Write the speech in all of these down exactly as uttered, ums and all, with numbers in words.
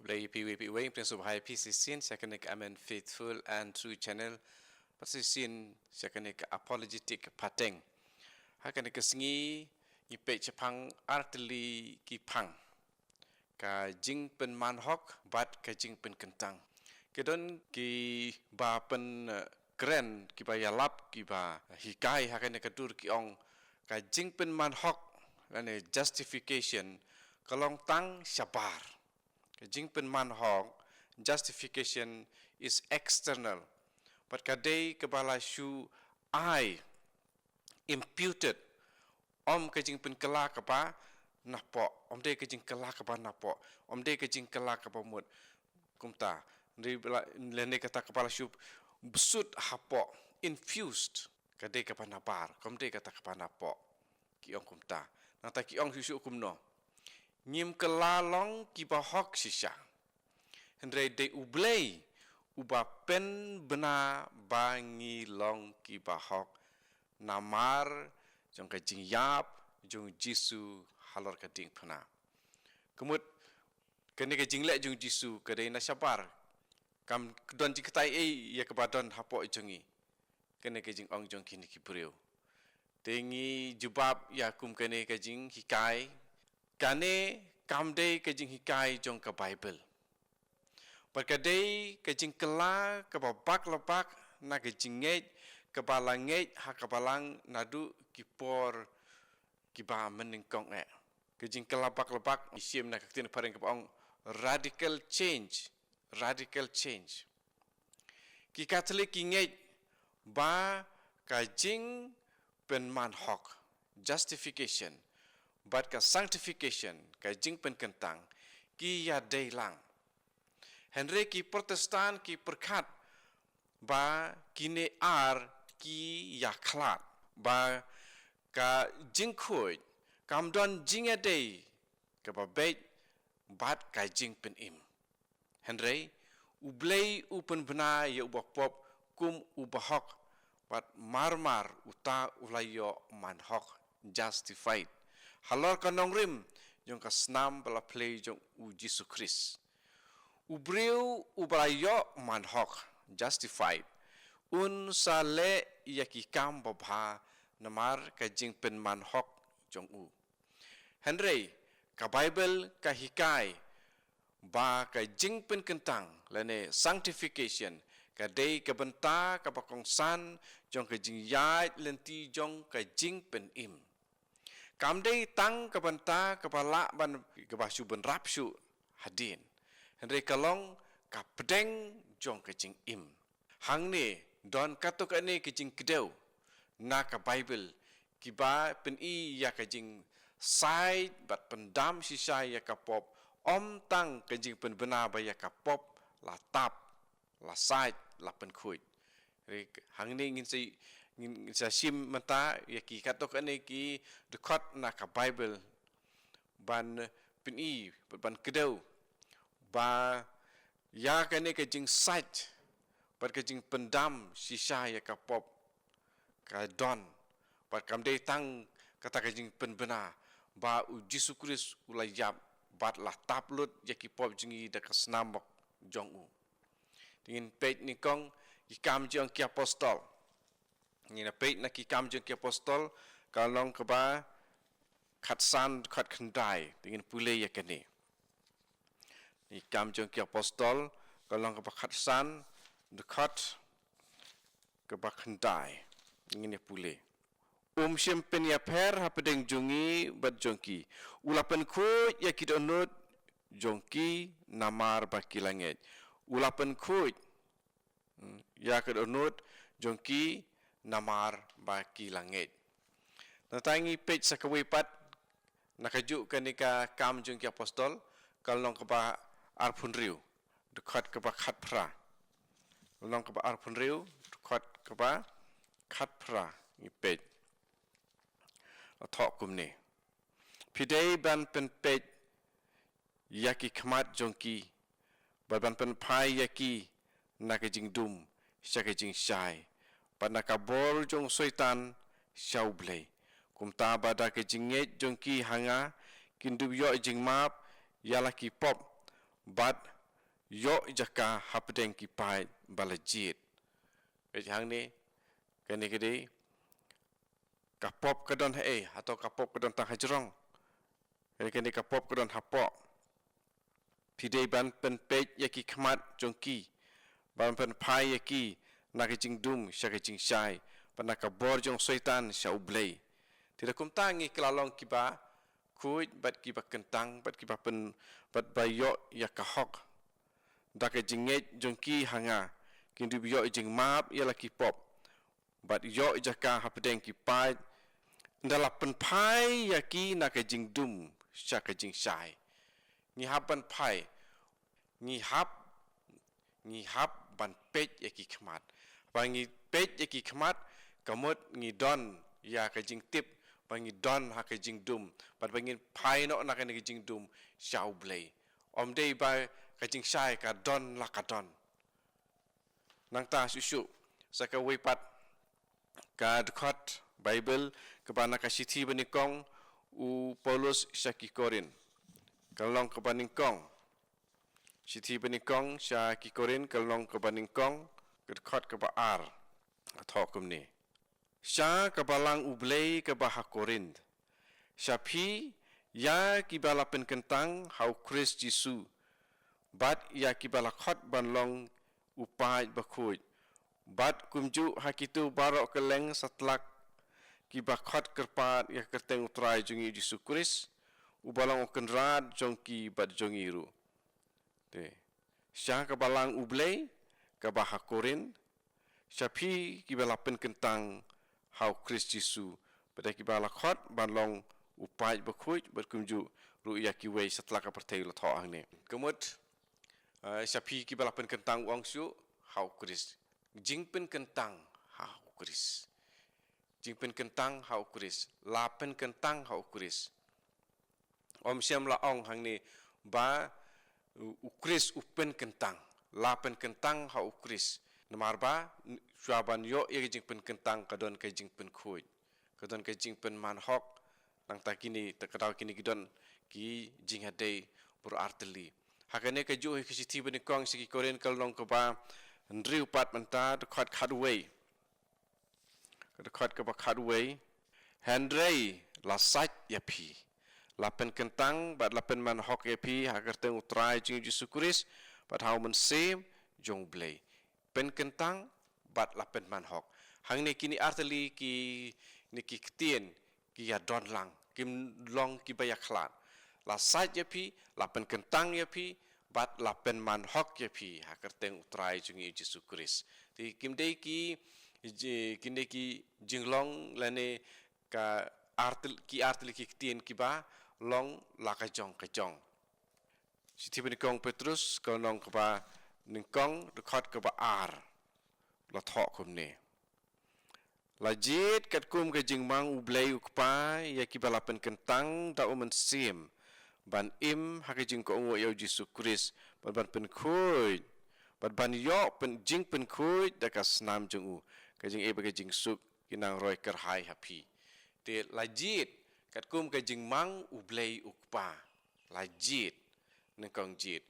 Blei ïa phi iwei pa iwei, pdiang sngewbha ïa phi shisien sha kane ka Amen Faithful and True Channel, bad shisien sha kane ka Apologetic Pateng. Ha kane ka sngi ngi peit shaphang artylli ki phang: ka jingpynman hok bad ka jingpynkyntang. Ki don kiba pynkren, kiba ïalap, kiba hikai ha kane ka dur, ki ong ka jingpynman hok lane justification ka long tang shabar. Ka jingpynman hok, justification, is external, bad ka dei kaba la shu ai, imputed. Ym ka jingpynkylla kaba napoh, ym dei ka jingkylla kaba napoh, ym dei ka jingkylla kaba mut. Kumta, hynrei ba la, lane kata kaba la shu bsut hapoh, infused, ka dei kaba nabar, kam dei kata kaba napoh. Ki ong kumta. Nangta ki ong shuh shuh kumno: Ngim kylla long kiba hok shisha, hynrei dei U Blei uba pynbna ba ngi long kiba hok namar jong ka jingïap jong U Jisu halor ka diengphna. Ka mut, kane ka jingleh jong U Jisu ka dei na shabar. Kam don jingktai ei ïa kaba don hapoh jong ngi. Kane ka jingong jong kine ki briew. Te ngi jubab ïa kum kane ka jinghikai: kane kam dei ka jinghikai jong ka Baibl. Bad ka dei ka jingkylla kaba bak la bak na ka jingngeit kaba la ngeit ha ka Balang naduh ki por kiba mynnyngkong eh. Ka jingkylla bak la bak, ngi shim na ka ktien phareng kaba ong radical change. Radical change. Ki Katholik ki ngeit ba ka jingpynman hok, justification, bad ka sanctification, ka jingpynkyntang, ki ïadei lang. Hynrei ki Protestant ki pyrkhat ba kine ar ki ïakhlad, ba ka jingkhuid kam don jingïadei kaba beit bad ka jingpynim. Hynrei U Blei u pynbna ïa uba pop kum uba hok, bad mar mar uta u la ïoh man hok, justified, halor ka nongrim jong ka snam ba la plie jong U Jisu Khrist. U briew uba la ïoh man hok, justified, un sa leh ïa ki kam babha namar ka jingpynman hok jong u. Hynrei ka Baibl ka hikai ba ka jingpynkyntang lane sanctification ka dei ka bynta kaba kongsan jong ka jingïaid lynti jong ka jingpynim. Kam dei tang ka bynta kaba lah ban, kaba shu bynrap shuh hadien, hynrei ka long ka pdeng jong ka jingim. Hangne don katto katne ka jingkdew na ka Baibl kiba pyni ïa ka jingsaid bad pyndam shisha ïa ka pop, ym tang ka jingpynbna ba ïa ka pop la tap, la said, la pynkhuid. Hangne ngin sa, ngin sa shim mynta ïa ki katto katne ki dkhot na ka Baibl ban pyni, ban kdew ba ïa kane ka jingsaid bad ka jingpyndam shisha ïa ka pop ka don, bad kam dei tang kata ka jingpynbna ba U Jisu Khrist u la ïap bad la tap lut ïa ki pop jong ngi da ka snam bok jong u. Te ngin peit nyngkong ki Kam jong ki Apostol. Ngin peit na ki Kam jong ki Apostol, ka lynnong kaba khatsan, dkhot khyndai. Te ngin pule ïa kane. Ki Kam jong ki Apostol, ka lynnong kaba khatsan, dkhot kaba khyndai. Ngin ïa pule. Um shym pynïapher hapdeng jong ngi bad jong ki. U la pynkhuid ïa ki dohnud jong ki namar ba ki la ngeit. U la pynkhuid, hmm, ïa ki dohnud jong ki namar ba ki la ngeit. Nangta ngi peit sa kawei pat na kajuh kane ka Kam jong ki Apostol, ka lynnong kaba arphew hynriew, dkhot kaba khatphra. Lynnong kaba arphew hynriew, dkhot kaba khatphra, ngi peit. La thoh kumne: Phi dei ban pynpeit ïa ki khmat jong ki, bad ban pynphai ïa ki na ka jingdum sha ka jingshai, bad na ka bor jong u Soitan sha U Blei. Kumta ba da ka jingngeit jong ki ha nga, kin dup ïoh jingmap ïa la ki pop, bad ïoh jaka hapdeng ki paid ba la jied. Peit hangne, kane ka dei, ka pop ka don haei, hato ka pop ka don tang hajrong? Kane, kane ka pop ka don hapoh. Phi dei ban pynpeit ïa ki khmat jong ki, ban pynphai ïa ki na ka jingdum sha ka jingshai, bad na ka bor jong Soitan sha U Blei. Te da kumta ngi kylla long kiba khuid bad kiba kyntang bad kiba pyn, bad ba ïoh ïa ka hok. Da ka jingngeit jong ki ha nga, kin dup ïoh jingmap ïa la ki pop, bad ïoh jaka hapdeng ki paid, ynda la pynphai ïa ki na ka jingdum sha ka jingshai. Ngi hap ban phai, ngi hap, ngi hap ban peit ïa ki khmat. Ba ngi peit ïa ki khmat, ka mut ngi don ïa ka jingtip ba ngi don ha ka jingdum, bad ba ngin phai noh na kane ka jingdum sha U Blei. Ym dei ba ka jingshai ka don la ka don. Nangta shuh shuh, sa kawei pat ka dkhot Baibl kaba na ka shithi banyngkong u Paulus sha ki Korinth, ka lynnong kaba nyngkong. Shithi banyngkong sha ki Korinth, ka lynnong kaba nyngkong, ka dkhot kaba ar. Ka thoh kumne: Sha ka balang U Blei kaba ha Korinth, sha phi ïa kiba la pynkyntang ha U Khrist Jisu, bad ïa kiba la khot ban long u paid bakhuid, bad kumjuh ha kito baroh kylleng satlak kiba khot kyrpad ïa ka kyrteng U Trai jong ngi Jisu Khrist, uba long u kynrad jong ki bad jong ngi ruh. Te, sha ka balang U Blei kaba ha Korinth, sha phi kiba la pynkyntang ha U Khrist Jisu, bad ïa kiba la khot ban long u paid bakhuid, bad kumjuh ruh ïa kiwei satlak ka pyrthei, la thoh hangne. Ka mut, eh, sha phi kiba la pynkyntang, u ong shuh, ha U Khrist. Jingpynkyntang ha U Khrist. Jingpynkyntang ha U Khrist. La pynkyntang ha U Khrist. Ym shym la ong hangne ba U Khrist u pynkyntang. La pynkyntang ha U Khrist. Namar ba, shuwa ban ïoh ïa ka jingpynkyntang ka don ka jingpynkhuid, ka don ka jingpynman hok. Nangta kine, ta ka daw kine ki don ki jingïadei baroh artylli. Ha kane kajuh hi ka shithi banyngkong sha ki Korinth, ka lynnong kaba hynriew pat mynta, dkhot khatwei. Ka dkhot kaba khatwei: Hynrei la sait ïa phi, la pynkyntang bad la pynman hok ïa phi ha ka kyrteng U Trai jong ngi Jisu Khrist, bad ha U Mynsiem jong U Blei. Pynkyntang bad la pynman hok. Hangne kine artylli ki, ne ki ktien, ki ïadon lang, kim long kiba ïakhlad. La sait ïa phi, la pynkyntang ïa phi, bad la pynman hok ïa phi ha ka kyrteng U Trai jong ngi Jisu Khrist. Te kim dei ki, ji-, kim dei ki jinglong lane ka artylli, ki artylli ki ktien kiba long la ka jong ka jong. Shithi banyngkong Petrus, ka lynnong kaba nyngkong, dkhot kaba ar, la thoh kumne: La jied katkum ka jingmang U Blei U Kpa ïa kiba la pynkyntang da U Mynsiem ban im ha ka jingkohnguh ïa U Jisu Khrist, bad ban pynkhuid, bad ban ïoh pyn-, jingpynkhuid da ka snam jong U. Ka jingïeit bad ka jingsuk kin nang roi kyrhai ha phi. Te la jied katkum ka jingmang U Blei U Kpa. La jied, nyngkong jied,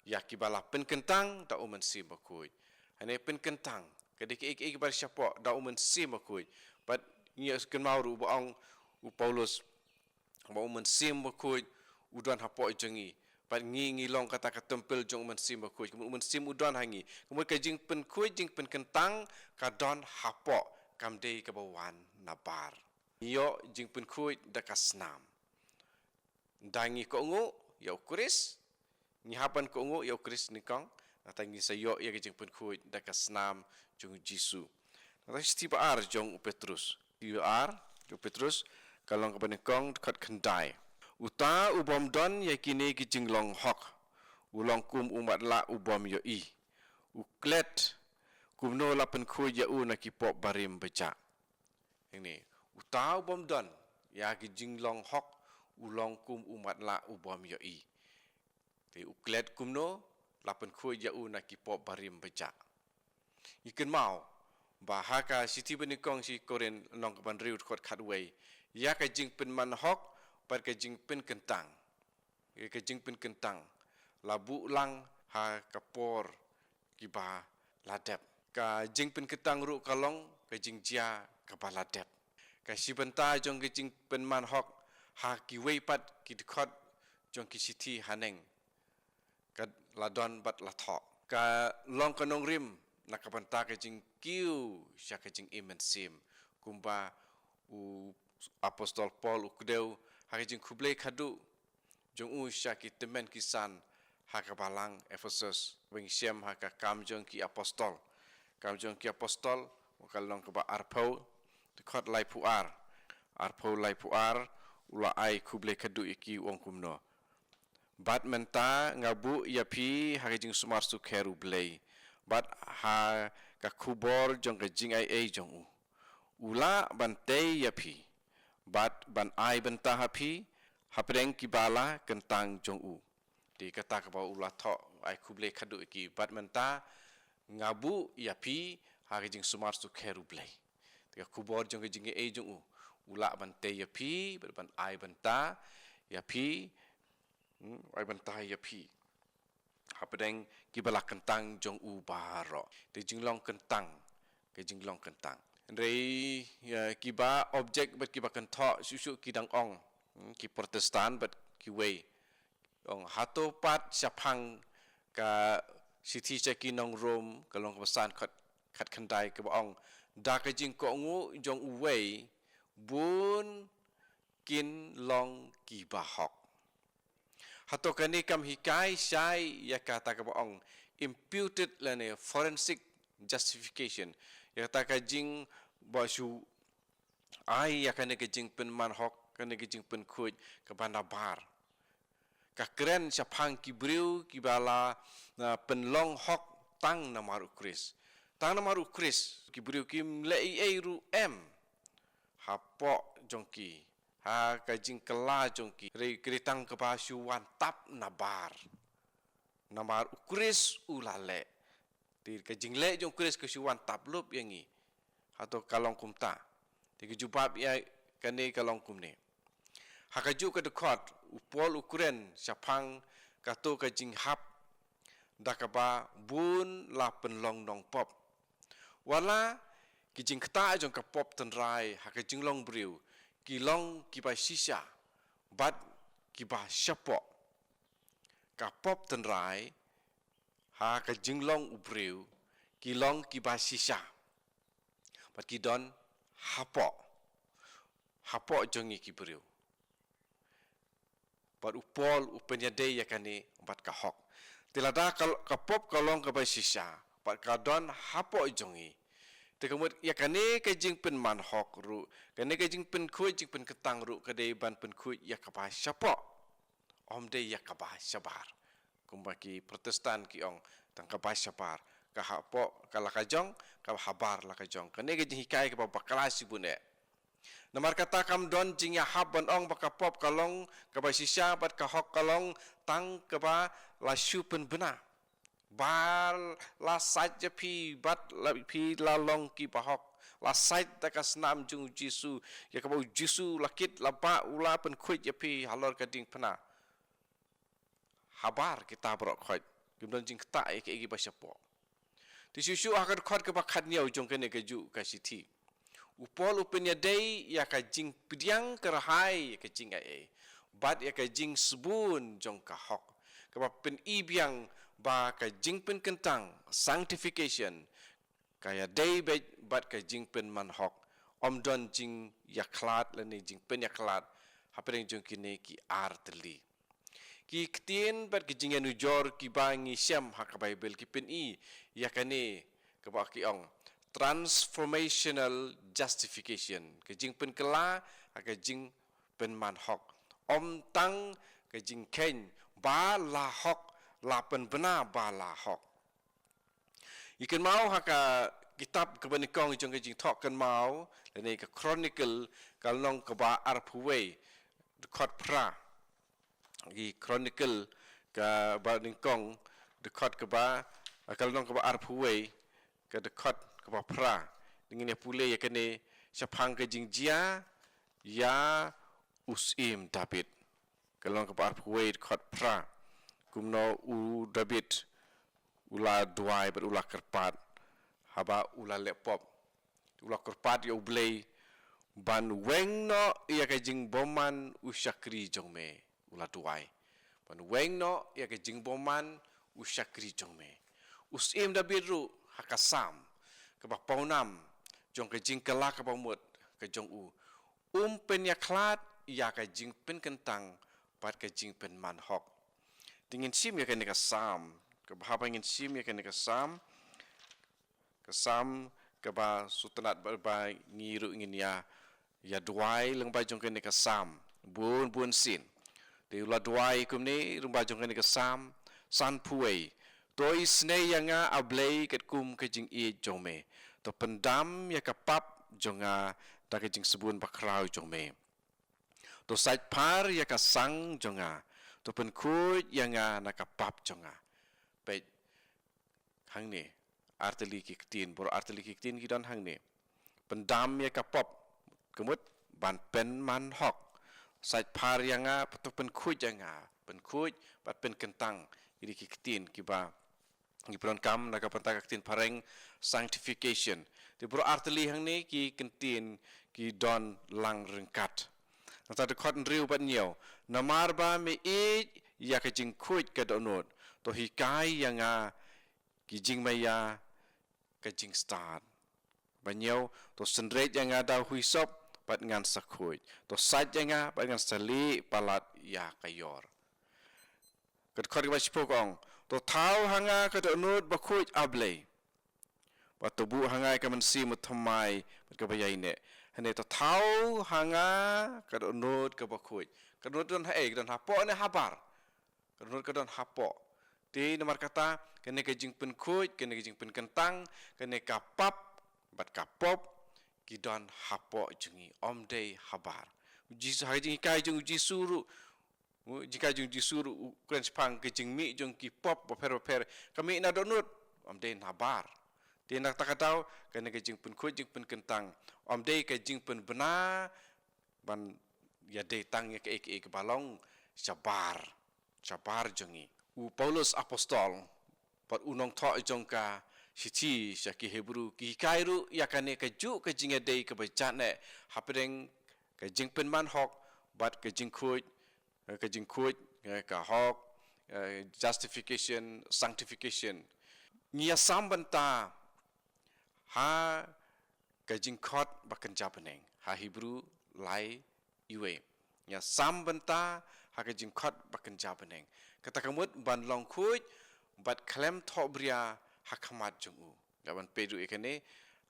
ïa kiba la pynkyntang da U Mynsiem Bakhuid. Hangne pynkyntang, ka dei kaei kaei kaba shapoh da U Mynsiem Bakhuid. Bad ngi ïoh kynmaw ruh ba ong u Paulus ba U Mynsiem Bakhuid u don hapoh jong ngi. Bad ngi, ngi long kata ka templ jong U Mynsiem Bakhuid. Ka mut U Mynsiem u don ha ngi. Ka mut ka jingpynkhuid, jingpynkyntang ka don hapoh, kam dei kaba wan nabar. Ngi ïoh jingpynkhuid da ka snam. Da ngi kohnguh ïa U Khrist, ngi hap ban kohnguh ïa U Khrist nyngkong, nangta ngin sa ïoh ïa ka jingpynkhuid da ka snam jong U Jisu. Nangta shithi ba ar jong u Petrus. Shithi ba ar jong u Petrus, ka lynnong kaba nyngkong, dkhot khyndai. Uta u bym don ïa kine ki jinglong hok, u long kum u matlah u bym ïohi. U klet kumno la pynkhuid ïa u na ki pop barim bajah. Hangne, uta u bym don ïa ki jinglong hok, u long kum u matlah u bym ïohi. Te u klet kumno la pynkhuid ïa u na ki pop barim bajah. Ngi kynmaw ba ha ka shithi banyngkong sha ki Korinth, lynnong kaba hynriew, dkhot khatwei, ïa ka jingpynman hok bad ka jingpynkyntang, ïa ka jingpynkyntang la buh lang ha ka por kiba la dep. Ka jingpynkyntang ruh ka long ka jingjia kaba la dep. Ka shi bynta jong ka jingpynman hok ha kiwei pat ki dkhot jong ki shithi haneng ka la don bad la thoh. Ka long ka nongrim na ka bynta ka jingkiew sha ka jingim mynsiem, kumba u apostol Paul u kdew ha ka jingkhublei khadduh jong u sha ki tymmen ki san ha ka balang Ephesus. Ba ngi shem ha ka Kam jong ki Apostol. Kam jong ki Apostol, ka lynnong kaba arphew, dkhot laiphew ar. Arphew laiphew ar, u la ai khublei khadduh ïa ki, u ong kumno: Bad mynta nga buh ïa phi ha ka jingsumar sukher U Blei, bad ha ka khubor jong ka jingaiei jong u. U lah ban tei ïa phi, bad ban ai bynta ha phi, hapdeng kiba la kyntang jong u. Te kata kaba u la thoh, ai khublei khadduh ïa ki, bad mynta nga buh ïa phi ha ka jingsumar sukher U Blei. Te ka khubor jong ka jingaiei jong u. U lah ban tei ïa phi, bad ban ai bynta ïa phi, hmm, ai bynta ïa phi hapdeng kiba la kyntang jong u baroh. Te jinglong kyntang, ka jinglong kyntang. Hynrei, ïa, kiba object bad kiba kynthoh shuh shuh ki dang ong, hmm, ki Protestant bad kiwei. Ong hato pat shaphang ka shithi sha ki nong Rom, ka lynnong kaba san, dkhot khatkhyndai, kaba ong: Da ka jingkohnguh jong uwei bun kin long kiba hok. Hato kane kam hikai shai ïa kata kaba ong imputed lane forensic justification, ïa kata ka jing ba shu ai ïa kane ka jingpynman hok, kane ka jingpynkhuid kaba nabar, ka kren shaphang ki briew kiba la, na, pynlong hok tang namar U Khrist. Tang namar U Khrist, ki briew kim leh ei ei ruh em hapoh jong ki, ha ka jingkylla jong ki, hynrei ka dei tang kaba shu wan tap nabar. Namar U Khrist u la leh. Te ka jingleh jong U Khrist ka shu wan tap lup ïa ngi. Hato ka long kumta? Te ka jubab ïa kane ka long kumne. Ha kajuh ka dkhot, u Paul u kren shaphang kato ka jinghap da kaba bun la pynlong nongpop. Wat la ki jingktah jong ka pop tynrai ha ka jinglong briew ki long kiba shisha bad kiba shapoh. Ka pop tynrai ha ka jinglong u briew ki long kiba shisha bad ki don hapoh, hapoh jong ngi ki briew. Bad u Paul u pynïadei ïa kane bad ka hok. Te lada ka, ka pop ka long kaba shisha bad ka don hapoh jong ngi, te ka mut ïa kane ka jingpynman hok ruh, kane ka jingpynkhuid, jingpynkyntang ruh ka dei ban pynkhuid ïa kaba shapoh, ym dei ïa kaba shabar. Kumba ki Protestant ki ong, tang kaba shabar. Ka hapoh ka la ka jong, kaba habar la ka jong. Kane ka jinghikai kaba bakla shibun eh. Namar kata kam don jingïahap ban ong ba ka pop ka long kaba shisha bad ka hok ka long tang kaba la shu pynbna. Ba la sait ïa phi bad la, phi la long kiba hok. La sait da ka snam jong u Jisu, ïa kaba u Jisu la kit, la bah, u la pynkhuid ïa phi halor ka diengphna. Habar kita baroh khoit. Kim don jingktah ïa kiei kiei ba shapoh. Te shuh shuh ha ka dkhot kaba khathynñiew jong kane kajuh ka shithi, u Paul u pynïadei ïa ka jingpdiang kyrhai ïa ka jingaiei bad ïa ka jingsbun jong ka hok, kaba pyni biang ba ka jingpynkyntang, sanctification, ka ïadei beit bad ka jingpynman hok. Ym don jingïakhlad lane jingpynïakhlad hapdeng jong kine ki ar tylli. Ki ktien bad ki jingïanujor kiba ngi shem ha ka Baibl ki pyni ïa kane kaba ki ong transformational justification, ka jingpynkylla ha ka jingpynman hok. Ym tang ka jingkheiñ ba la hok, la pynbna ba la hok. Ïa kynmaw ha ka kitab kaba nyngkong jong ka Jingthoh Kynmaw lane ka Chronicle, ka lynnong kaba arphew wei, dkhot phra. Ki Chronicle kaba nyngkong, dkhot kaba, ka lynnong kaba arphew wei, ka dkhot kaba phra. Ngin ïa pule ïa kane shaphang ka jingjia ïa u Syiem David. Ka lynnong kaba arphew wei, dkhot phra. Kumno u David u la duwai bad u la kyrpad, haba u la leh pop, u la kyrpad ïa U Blei ban weng noh ïa ka jingbymman u shakri jong me. U la duwai ban weng noh ïa ka jingbymman u shakri jong me. U Syiem David ruh ha ka Salm kaba pawnam jong ka jingkylla kaba mut ka jong u, um pynïakhlad ïa ka jingpynkyntang bad ka jingpynman hok. Te ngin shim ïa kane ka Salm, kaba haba ngin shim ïa kane ka Salm, ka Salm kaba sngewtynnat bad ba ngi ruh ngin ïa, ïa duwai lyngba jong kane ka Salm bun bun sien. Te u la duwai kumne lyngba jong kane ka Salm sanphew wei: To isynei ïa nga, A Blei, katkum ka jingïeit jong me. To pyndam ïa ka pap jong nga da ka jingsbun bakhraw jong me. To sait phar ïa ka sang jong nga. To pynkhuid ïa nga na ka pap jong nga. Peit hangne, artylli ki ktien, baroh artylli ki ktien ki don hangne. Pyndam ïa ka pap, ka mut ban pynman hok. Sait phar ïa nga, to pynkhuid ïa nga, pynkhuid bad pynkyntang. Ïa ki ktien kiba ngi pyndonkam na ka bynta ka ktien phareng sanctification. Te baroh artylli hangne ki ktien ki don lang ryngkat. Nangta dkhot hynriew bad hynñiew: Namar ba me ïeit ïa ka jingkhuid ka dohnud, to hikai ïa nga ki jingmaïa ka jingstad. Ba hynñiew: To synreit ïa nga da u hisop bad ngan sa khuid. To sait ïa nga bad ngan sa lieh palat ïa ka ïor. Ka dkhot kaba shiphew ka ong: To thaw ha nga ka dohnud bakhuid, A Blei, bad to buh ha nga ïa ka mynsiem bathymmai bad kaba ïaineh. Hangne to thaw ha nga ka dohnud kaba khuid. Ka dohnud don haei? Ka don hapoh ne habar? Ka dohnud ka don hapoh. Te namar kata kane ka jingpynkhuid, kane ka jingpynkyntang, kane ka pap bad ka pop ki don hapoh jong ngi, ym dei habar. U Jisu, ha ka jinghikai jong u Jisu ruh, u jinghikai jong u Jisu ruh u kren shaphang ka jingmih jong ki pop bapher bapher, ka mih na dohnud, ym dei na bar. Te na kata ka daw kane ka jingpynkhuid jingpynkyntang ym dei ka jingpynbna ban ïadei tang ïa kaei kaei kaba long shabar, shabar jong ngi. U Paulus Apostol bad u nongthoh jong ka shithi sha ki Hebru ki hikai ruh ïa kane kajuh ka jingïadei kaba jatneh hapdeng ka jingpynman hok bad ka jingkhuid, eh, ka jingkhuid, eh, ka hok, eh, justification, sanctification. Ngi ïasam bynta ha ka jingkhot ba kynja bneng ha Hebru lai, iwei. Ngi ïasam bynta ha ka jingkhot ba kynja bneng, kata ka mut ban long khuid bad khlem thohbria ha khmat jong u. Ngi lah ban peit ruh ïa kane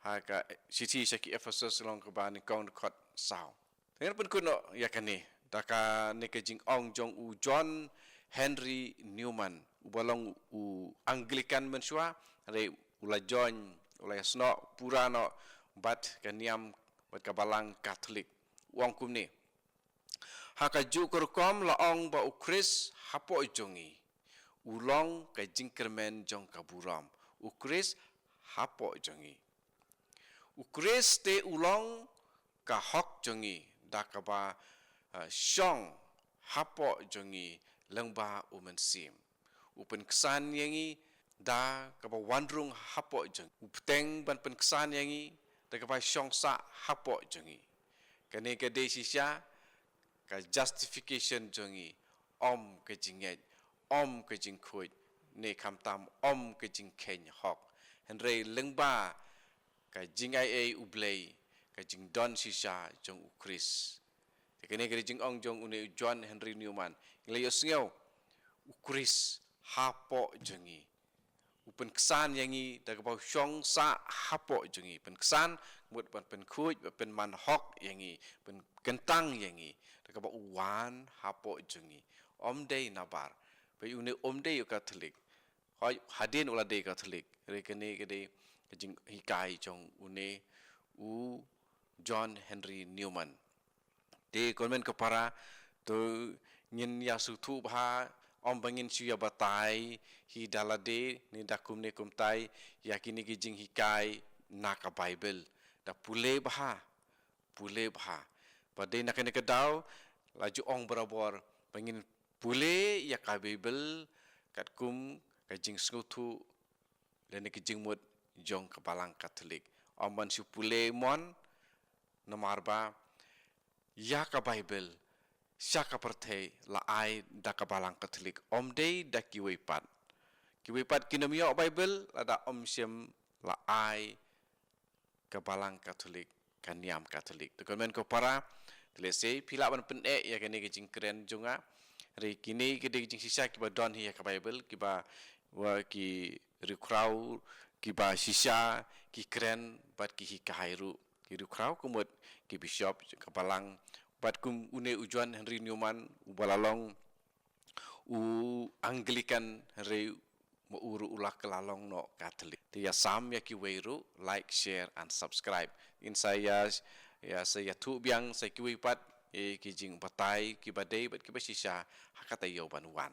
ha ka shithi sha ki Ephesus lynnong kaba nyngkong, dkhot saw. Te ngan pynkut noh ïa kane da kane ka jingong jong u John Henry Newman, uba long u Anglican mynshuwa, hynrei u la join, u la ïasnoh pura noh bad ka niam, bad ka balang Katholik. U ong kumne: Ha kajuh ka rukom la ong ba u Khrist hapoh jong ngi u long ka jingkyrmen jong ka burom. U Khrist hapoh jong ngi. U Khrist te u long ka hok jong ngi da kaba, eh, shong hapoh jong ngi lyngba u Mynsiem. U pynksan ïa ngi da kaba wan rung hapoh jong ngi. U bteng ban pynksan ïa ngi da kaba shong sah hapoh jong ngi. Kane ka dei shisha ka justification jong ngi, ym ka jingngeit, ym ka jingkhuid, ne khamtam ym ka jingkheiñ hok, hynrei lyngba ka jingaiei U Blei, ka jingdon shisha jong u Khrist. Te kane ka dei jingong jong une u John Henry Newman. Ngi la ïohsngew, u Khrist hapoh jong ngi. U pynksan ïa ngi da kaba u shong sah hapoh jong ngi. Pynksan, mut ban pynkhuid, ban pynman hok ïa ngi, pynkyntang ïa ngi da kaba u wan hapoh jong ngi. Ym dei nabar. Ba une ym dei u Katholik. Hooid, hadien u la dei Katholik. Hynrei kane ka dei ka jinghikai jong une u John Henry Newman. Te ko hynmen ko para, to ngin ïa sngewthuh bha, ym ba ngin shu ïa batai hi da lade ne da kumne kumtai ïa kine ki jinghikai na ka Baibl. Da pule bha, pule bha. Ba dei na kane ka daw la ju ong barabor ba ngin pule ïa ka Baibl katkum ka jingsngewthuh lane ki jingmut jong ka Balang Katholik. Ym ban shu pule mon, namar ba ïa ka Baibl sha ka pyrthei la ai da ka Balang Katholik, ym dei da kiwei pat. Kiwei pat kin ym ïoh Baibl lada ym shym la ai ka Balang Katholik ka niam Katholik. Te ko hynmen ko para, te lehse phi lah ban pyneh ïa kane ka jingkren jong nga. Hynrei kine ki dei ki jingshisha kiba don hi ha ka Baibl, kiba, wa, ki riewkhraw kiba shisha ki kren bad ki hikai ruh. Ki riewkhraw ka mut ki bishop ka Balang, bad kum une u John Henry Newman uba la long u Anglican, hynrei ma u ruh u la kylla long noh Katholik. Te ïa sam ïa kiwei ruh, like, share and subscribe. Ngin sa ïa, ïa sa ïathuh biang sa kiwei pat, eh, ki jingbatai kiba dei bad kiba shisha ha ka taïew ban wan.